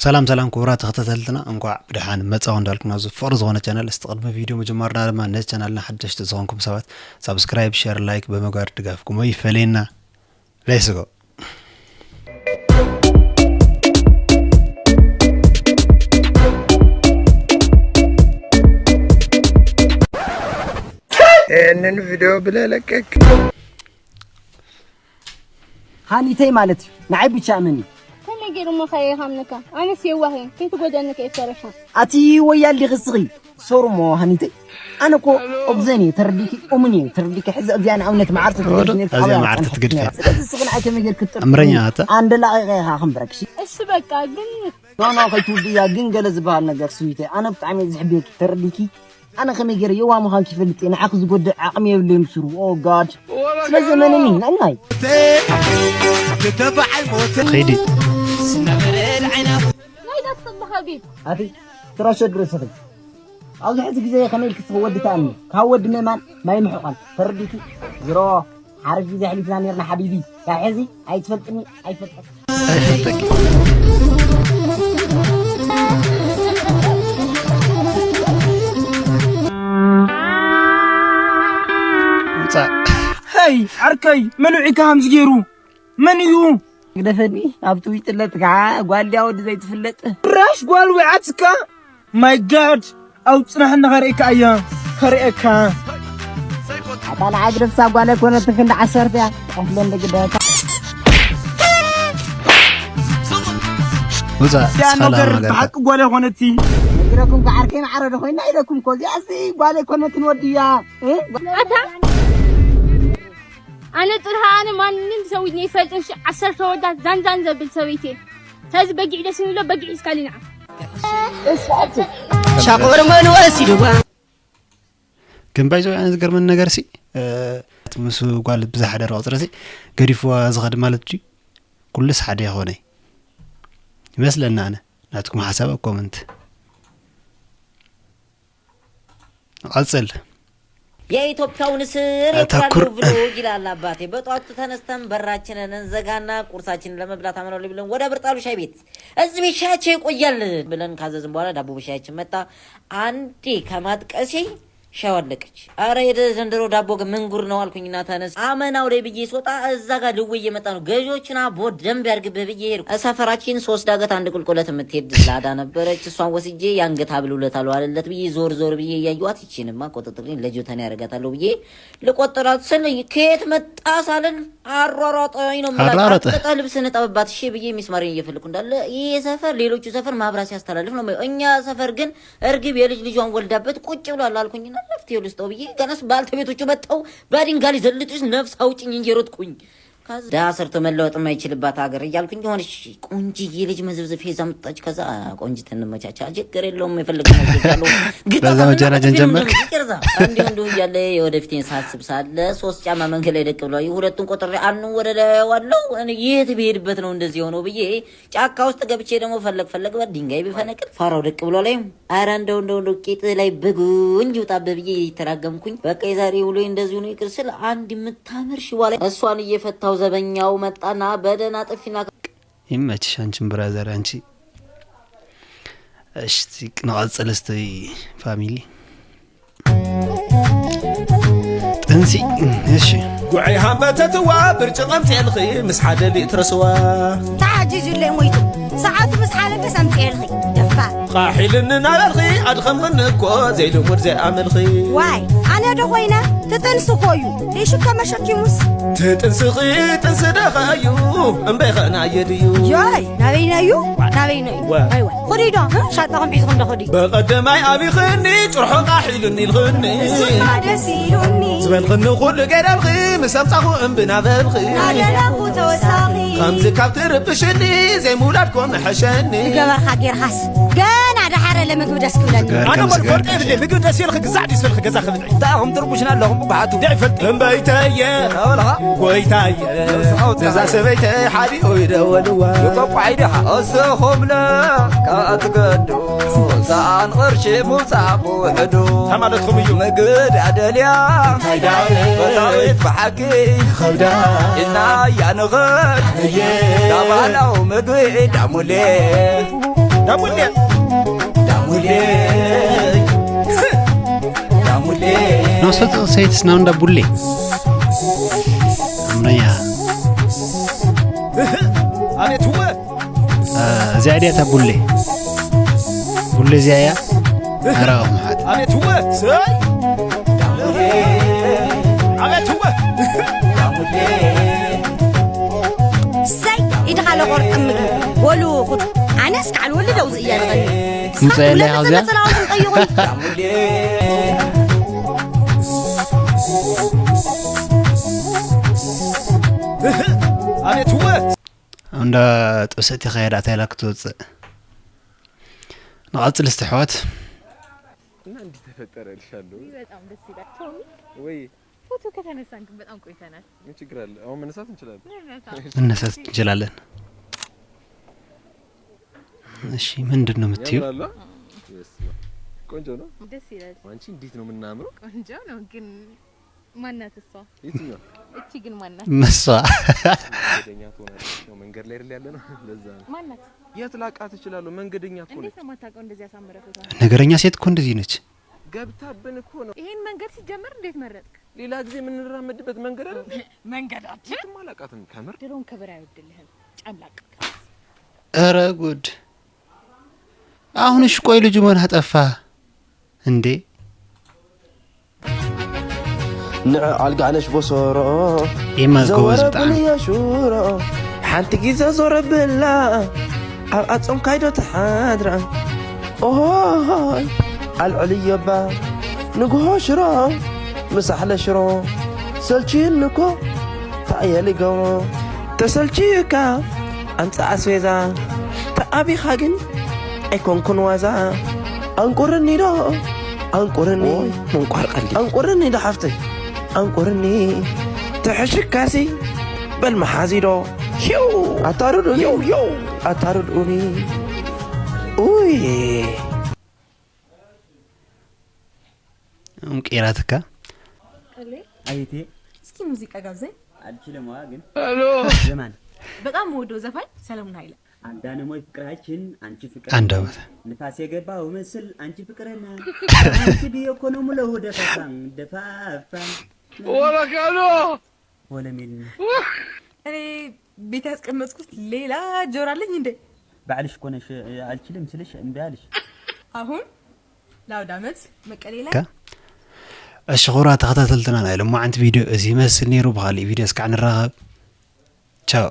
ሰላም ሰላም ክቡራት ተኸታተልትና፣ እንኳዕ ብደሓን መጻኹም እንዳልኩ ናብዚ ፍቕሪ ዝኾነ ቻናል። እስቲ ቅድሚ ቪድዮ ምጅማርና ድማ ነዚ ቻናልና ሓደሽቲ ዝኾንኩም ሰባት ሳብስክራይብ፣ ሸር፣ ላይክ ብምግባር ድጋፍኩም ይፈለየና። Let's go። ይህንን ቪድዮ ብለለቀክ ሃኒተይ ማለት እዩ። ንዓይ ብቻ እመኒ። ከመይ ገይሩ እሞ ከ የሃምነካ? ኣነስ የዋህ እየ፣ ከይትጎድኣኒ ከ እየ ፈሪሓ። ኣቲ ወያል ዲኺ እስኺ? ሶሪ እሞ ሃኒተይ። ኣነ እኮ ኦብዘን እየ ተረዲኪ፣ ኦምን እየ ተረዲኪ። ሕዚ እዚኣ ንኣብነት መዓር ተትብለሽ ነይርኪ፣ እዚኣ ኣበይ መዓር ኣውፅኣንኪ ተትግድፊ። ነይራ? ስለዚ እስኺ ንዓይ ከመይ ገይርኪ ትጥርጥርኒ? ኣምረኛ ኣታ። ኣንድ ላቒቐ ኢኻ ክንብረክሺ። እሺ በቃ ግን ኖ ኖ ከይትውድእያ ግን ገለ ዝበሃል ነገር ስዊተይ። ኣነ ብጣዕሚ እየ ዝሕብየኪ፣ ተረዲኪ። ኣነ ከመይ ገይረ የዋህ ምዃንኪ ይፈልጥ እየ፣ ንዓኺ ዝጎድእ ዓቕሚ የብለይን ብስሩ። ኦ ጋድ። ስለዚ እመንኒ፣ ንዕናይ። ኸይዲ። ናይ ዳስ ጽቡቕ ሓቢብ። ኣቲ ትራሸ ድረሰኺ። ኣብዚ ሕዚ ግዜ ከመይ ኢልኪ እስኺ ወዲ ትኣምኒ? ካብ ወዲ ምእማን ማይ ምሕቋን። ተረዲኪ? ዝሮ ሓሪፍ ግዜ ኣሕሊፍና ነርና ሓቢቢ። ካብ ሕዚ ኣይትፈልጥኒ ኣይፈልጠኪ። ውፃእ። ሄይ ዓርከይ መን ውዒካ ከምዚ ገይሩ? መን እዩ? ግደፈኒ ኣብቲ ውሽጥለት ከዓ ጓል ድያ ወዲ ዘይትፍለጥ። ራሽ ጓል ውዓትካ ማይ ጋድ ኣው ፅናሕና ከርእየካ እያ ከርእየካ ኣታ ንዓ ግደፍሳ ጓል ኣይኮነትን ክንዲ ዓሰርተ እያ ትኸፍለን ግደታ ውፃእ ያ ስኻላ ነገር ማጋታ ብሓቂ ጓል ኣይኮነቲ ነጊረኩም ከዓርከይ ማዕረ ዶ ኮይና ኢለኩም እኮ እዚኣሲ ጓል ኣይኮነትን ወድያ እ? ኣታ ኣነ ጥርሃ ኣነ ማንም ሰዊት ነይፈልጥም ሽ ዓሰርተ ወዳት ዛንዛን ዘብል ሰበይቲ እየ። ስለዚ በጊዕ ደስ ንብሎ በጊዕ እስካሊ ንዓ ሻቆር መን ወሲድዋ ግን ባይዞ ኣነ ዝገርመኒ ነገር ሲ ምስ ጓል ብዝሓደረ ቁፅሪ ሲ ገዲፍዋ ዝኸድ ማለት ጂ ኩሉስ ሓደ ይኾነ ይመስለና ኣነ ናትኩም ሓሳብ ኣብ ኮመንት ቀፅል የኢትዮጵያው ንስር አተኩር። የቁላሉ ብሎ ይላል አባቴ። በጧቱ ተነስተን በራችንን እንዘጋና ቁርሳችንን ለመብላት አመራለሁ ብለን ወደ ብርጣሉ ሻይ ቤት። እዚህ ቤት ሻያቸው ይቆያል ብለን ካዘዝን በኋላ ዳቦ በሻያችን መጣ። አንዴ ከማጥቀሴ ሻይ አለቀች። አረ የደ ዘንድሮ ዳቦ ግን ምን ጉር ነው አልኩኝና ተነስ አመናው ላይ ብዬ ስወጣ እዛ ጋር ልዌ እየመጣ ነው። ገዢዎችን አቦ ደንብ ያርግብህ ብዬ ሄድኩ። ሰፈራችን ሶስት ዳገት አንድ ቁልቁለት የምትሄድ ላዳ ነበረች። እሷን ወስጄ የአንገት ሀብል ውለታ ለዋለለት ብዬ ዞር ዞር ብዬ እያየኋት ይቺንማ ቆጥጥልኝ ለጆተን ያደርጋታለሁ ብዬ ልቆጥራት ስል ከየት መጣ ሳልል አሯሯጠኝ ነው የምላት። አሯሯጠ። አጥቅጠህ ልብስ ንጠብባት እሺ ብዬ ሚስማሬን እየፈለኩ እንዳለ ይሄ ሰፈር ሌሎቹ ሰፈር ማብራት ሲያስተላልፍ ነው የማየው። እኛ ሰፈር ግን እርግብ የልጅ ልጇን ወልዳበት ቁጭ ብሏል አልኩኝና መፍትሄ ልስጠው ብዬ ገና ባልተቤቶቹ መጥተው በድንጋይ ሊዘልጡኝ ነፍስ አውጭኝ እየሮጥኩኝ። ከዛ ዳስር ተመለወጥ የማይችልባት ሀገር እያልኩኝ የሆነች ቆንጅዬ ልጅ መዝብዝፍ ይዛ መጣች። ከዛ ቆንጅት እንመቻቻ ችግር የለውም የፈለግነው ሴት ያለው ግጣ በዛ መጀናጀን ጀመር። ይቅርታ እንዲሁ እንዲሁ እያለ የወደፊቴን ሳስብ ሳለ ሶስት ጫማ መንገድ ላይ ደቅ ብለው ሁለቱን ቆጥሬ አኑ ወደ ላይ ዋለው እኔ የት ብሄድበት ነው እንደዚህ የሆነው ብዬ ጫካ ውስጥ ገብቼ ደግሞ ፈለግ ፈለግ በል ድንጋይ ብፈነቅል ፋራው ደቅ ብሎ ላይ አረ እንደው እንደው እንደው ቂጥ ላይ ብጉንጅ ይውጣብህ ብዬ እየተራገምኩኝ በቃ የዛሬ ውሎ እንደዚሁ ነው ይቅር ስል አንድ የምታምር ሽዋ ላይ እሷን እየፈታው ዘበኛው መጣና በደህና ጥፊና ይመችሽ አንቺን ብራዘር አንቺ። እሺ ንቐፅል እስቲ ፋሚሊ ጥንሲ። እሺ ጉዐይ ሃምበተትዋ ብርጭቕ ኣምፅኤልኺ ምስ ሓደ ሊትሮ ስዋ። ተዓጂዙለይ ሞይቱ ሰዓቱ ምስ ሓለፈስ ኣምፅኤልኺ ደፋር። ቃሕ ኢልኒ እናበልኺ ኣድኸምኽኒ እኮ ዘይልሙድ ዘይኣመልኺ። ዋይ ኣነ ዶ ኮይነ ትጥንሲ እኮ እዩ ሪሹ ከመሸኪሙስ። ትጥንስኺ ጥንሲ ደኸ እዩ እምበይኸ ናየ ድዩ። ዮይ ናበይነ እዩ ናበይነ እዩ። ዋይ ዋይ ኹዲ ዶ ሻጣኹም ሒዝኹም ዶ ኹዲ። በቐደማይ ኣቢኽኒ ጭርሖ ቃሕ ኢልኒ ኢልኽኒ። እሱማ ደስ ኢሉኒ። ዝበልኽኒ ኩሉ ገይረልኺ ምስ ኣምፃኹ እምቢ ናበልኺ። ናደረኹ ተወሳኺ። ከምዚ ካብ ትርብሽኒ ዘይምውላድኮ ምሐሸኒ። ዝገበርካ ጌርካስ ገና ደሓረ ለምግቢ ደስ ክብለኒ። ኣነ እሞ ዝፈልጦ የብለይ ምግቢ ደስ ኢልኺ ግዛዕ ድዩ ዝበልኺ ገዛ ክብልዒ። እንታይ ኢኹም ትርቡሽና ኣለኹም ብሓቱ። እንታይ ይፈልጥ እምበይተየ ኣበልኻ። ጎይታየ ነዛ ሰበይተ ሓዲኡ ይደወልዋ። ይጠቋዒ ዲኻ። እስኹምለ ከኣ ትገዱ ሰኣን ቕርሺ ምውፃእ ብውሕዱ። እንታይ ማለትኩም እዩ? ምግድ ኣደልያ እንታይ ዳለ በታዊት ብሓቂ ይኸብዳ። ኢልናያ ንኽድ ኣየ ዳባላው ምግቢ ዳሙሌ። ዳሙሌ ዳሙሌ ዳሙሌ። ነፍሰ ጡር ሰይትስ ነው እንዳ ቡሌ። ኣምረኛ። ኣቤት እወ። እ፣ እዚኣ ድያ እታ ቡሌ? ቡሌ እዚኣ እያ? ኣራኹም ሓት። ኣቤት እወ። ሰይ። ኣቤት እወ። ሰይ፣ ኢድኻ ለቆርጥም ምግቢ። ወሉ ኹድ። ኣነስ ካል ወልድ ኣውዝ እያ ንቐኒ። ምጸ የለ ንስኻትኩም ካብዚኣ? ለተፈለጸ ለኣውዝ ቀይሩን። ኣቤት እወ። እንዳ ጥብሰት ይኸየድ ኣታ ኢላ ክትወፅእ። ንቐፅል እስቲ ኣሕዋት። እና እንዲህ ተፈጠረ እልሻለሁ። ውይ፣ በጣም ደስ ይላል። ቶሚ፣ ወይ? ፎቶ ከተነሳን ግን በጣም ቆይተናል። ምን ችግር አለ? አሁን መነሳት እንችላለን። እንነሳ። መነሳት እንችላለን። እሺ፣ ምንድን ነው የምትይው? ያምራል፣ አ? በስመ አብ። ቆንጆ ነው። ደስ ይላል። አንቺ እንዴት ነው የምናምረው? ቆንጆ ነው፣ ግን ማናት እሷ? የትኛው? እቺ ግን ማናት? መሷ። መንገደኛ ትሆናለች። ያው መንገድ ላይ አይደል ያለ ነው? ለዛ ነው። ማናት? የት ላቃት እችላለሁ? መንገደኛ እኮ እንዴት ነች። ነው የማታውቀው እንደዚህ ያሳመረ ፎቶ? ነገረኛ ሴት እኮ እንደዚህ ነች። ገብታብን እኮ ነው። ይሄን መንገድ ሲጀመር እንዴት መረጥክ? ሌላ ጊዜ የምንራመድበት መንገድ አይደል? መንገዳችን? የትም አላቃትም ከምር። ድሮን ክብር አይወድልህም። ጨምላቅ። ኧረ ጉድ! አሁን እሺ፣ ቆይ ልጁ መን አጠፋ እንዴ? ንዕ ኣልጋነሽ ቦሶሮ ይማ ጎበዝ ብጣዕሚ። ዘወረብልዮ ሽሮ ሓንቲ ግዜ ዞረብላ ኣብ ኣጾም ካይዶ ተሓድራ ኦሆይ ኣልዕልዮባ ንግሆ ሽሮ ምሳሕለ ሽሮ ሰልችዩኒ እኮ ታየሊ ገብሮ ተሰልችዩካ ኣምጻ ኣስቤዛ ተኣቢኻ ግን ኣይኮንኩን ዋዛ ኣንቁርኒ ዶ ኣንቁርኒ ኦይ፣ ምንቋር ቀሊል። ኣንቁርኒ ዶ ሓፍተይ ኣንቁርኒ ትሕሽካሲ በል መሓዚ ዶ ሽው ኣታርዱኒ ዮው፣ ዮው። ኣታርዱኒ ኡይ እም ቂራትካ። ቀሌ፣ አየቴ እስኪ ሙዚቃ ጋብዘኝ። አልችልም ዋ ግን። የማን? በጣም የምወደው ዘፋኝ ሰለሞን ኃይለ። አዳነሞይ ፍቅራችን አንቺ ፍቅር አንድ ዓመት። ንፋስ የገባው ምስል አንቺ ፍቅርና አንቺ ብዬ እኮ ነው ምለው ደፋፋ ደፋፋ ወለካሎ ወለሚል እኔ ቤት ያስቀመጥኩት ሌላ ጆሮ አለኝ እንዴ? ባዕልሽ እኮ ነሽ አልችልም ስልሽ እምቢ አልሽ። አሁን ለአውደ ዓመት መቀሌ ላይ ከ-፣ እሺ፣ ክቡራት ተኸታተልትና ናይ ሎማዓንቲ ቪድዮ እዚ ይመስል ነይሩ። ብኻሊእ ቪድዮ እስካዕ ንራኸብ። ቻው።